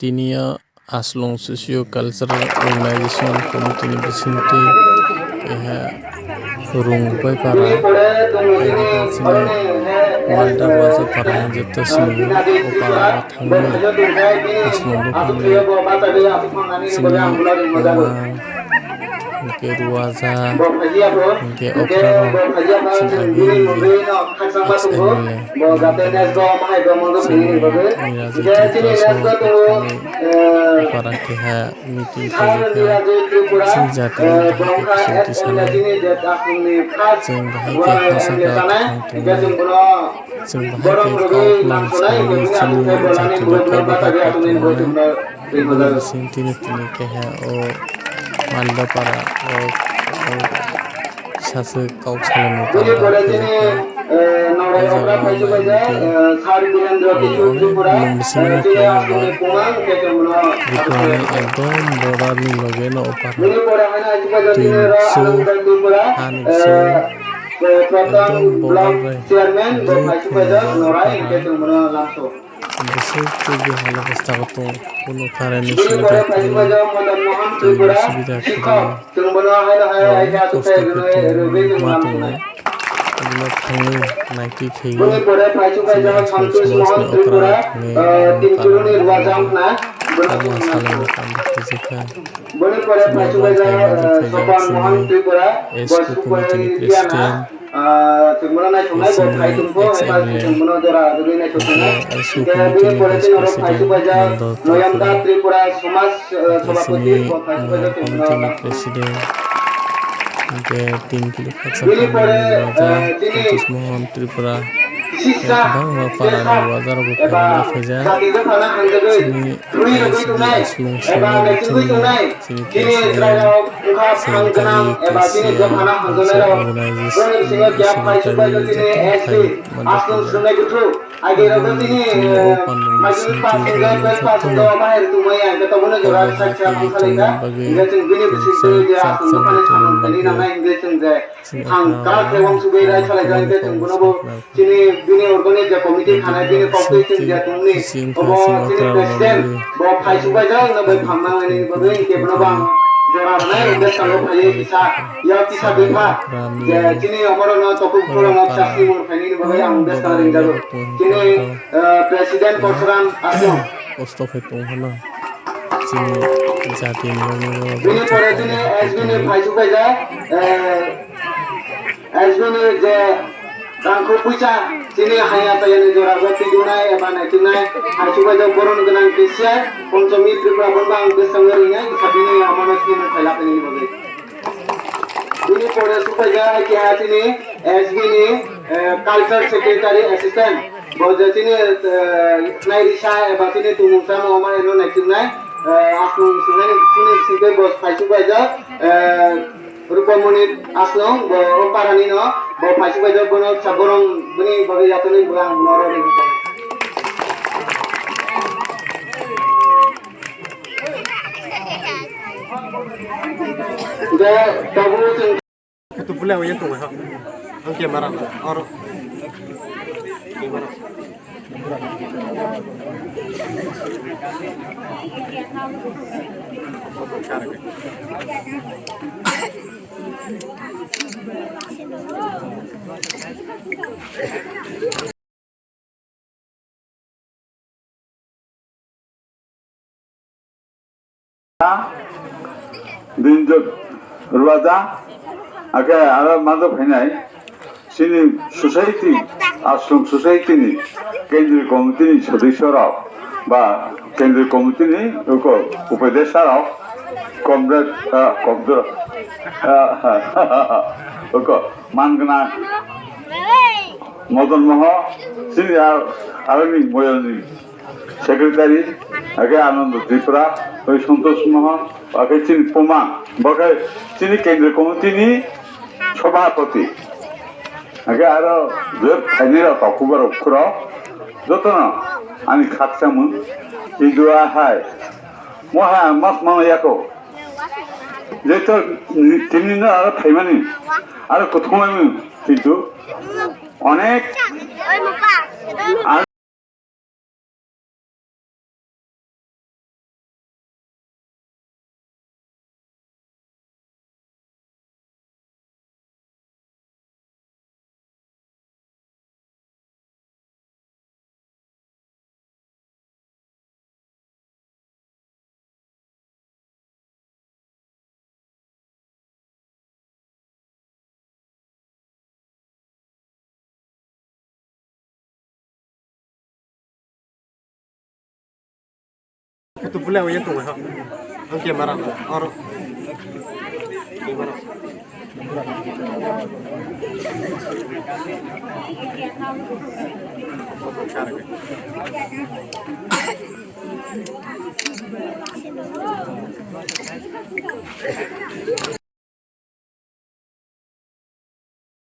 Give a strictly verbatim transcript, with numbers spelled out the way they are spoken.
Tini o Aslong Socio Cultural Organization Committee ni bisingtwi keha Rungbai para, khe chini Malda Baja para joto sini o para o thangwi Aslong buphangni chini mama hwnkhe Ruaja, hwnkhe okra rok chini agini X M L A, chini Mirajit Tripura song thangwi para keha meeting khaijak kha. Chini jati ni bahai khe kosong tisanai, chwng bahai khe ha saka thang tongnai. Chwng bahai khe kok lang sanwi chini jati ni kok bahai khe tongmani. Bini bising tini tini keha o Malda para o, o saswk kok salaini tangka khe o jaga o mai hwnkhe o nwng bisingno khlai o ba buphangni ekdom border ni loge no o para twi ni bwswk, ha ni bwswk. Ekdom border bai je khumjak para bwswk twi bihalo bwskango tongo, kunu current ni subida kwrwi, twi ni subida kwrwi. Borok kosto khe tongma tongo, abono thangwi naitwi khaiwi chini Aslong somajni okra rok thangwi borok para rok kokma salaini tangka khaijak kha. Chini obo khe manjak khaijak chini S P committee ni president, chini X M L A, hwnkhe S O committee ni vice president Nando Tripura, hwnkhe chini committee ni president, hwnkhe tin kilo khaksa phalmani Raja Santosh Mohan Tripura, hwnkhe kwbangma para ni Raja rok bo phaimani phaijak. Chini N S D Aslong Sena Buthumni chini president, secretary, K C M, organization, secretary, joto khai mani joto. Chini o pandalni simi tongmani jotono kobo hai khe tongmani bagwi tongsa chak chakni tongmani bagwi. Chini okra rok, chini okra rok, chini bini organize committee khanai bini kok twi chini je tongni obo chini president bo phai subai jai no bai phamna nani ni bagwi hwnkhe bono bang jora rwnai hwnkhe salo phaiwi kisa yak kisa bwkha je chini oborok no tokuk borok no chakri mung khainani bagwi ang hwnkhe salo ringjago chini president Porsuram Aswng. Kosto khe tong hano. Chini jati ni bagwi bini pore chini S B ni phai subai jai. S B ni je rangkho puisa chini haya tayani jora bo twijwnai eba naituknai hai subai jai boron gwnang K C I Ponchomi Tripura bono ang bwskango ringnai bwskango ringnai amano chini phai lapani bagwi. Bini pore subai jai keha chini S B ni culture secretary assistant. Bo je chini, eh, khnai risa eba chini tumung chama oma eno naituknai, eh, aswng swngnani chini bisingtwi bo phai subaijak, eh, Rupamoni Aswng, bo o parani no, bo phai subaijak bono kisa borom bini bagwi yathani bo ang bono rw rw. Je tabuk chwng Itu boleh awalnya tuh, ha. Ang camera, or camera. Binjok Ruaja, ake aro majo phainai, chini society, Aswng society ni kendriya committee ni sodosyo rok, ba kendriya committee ni uko upadhyaksa rok, comrade, ah, comrade, ah, uko, Mangna, Madan Mohan, chini ar-, aroni moyolni secretary, ake Anando Tripura, oi Santosh Mohan, ake chini Puma, bo khe chini kendriya committee ni sabhapati, ake aro je phainai rok, tokhubar rok, khuro, jotono ani khakchangmung, Hindu ahai, moha mas mano yako, jeto tini no aro phaimani, aro kuthumani, kintu Onek. Tu pula ya tu ha. Ang camera oro. Camera.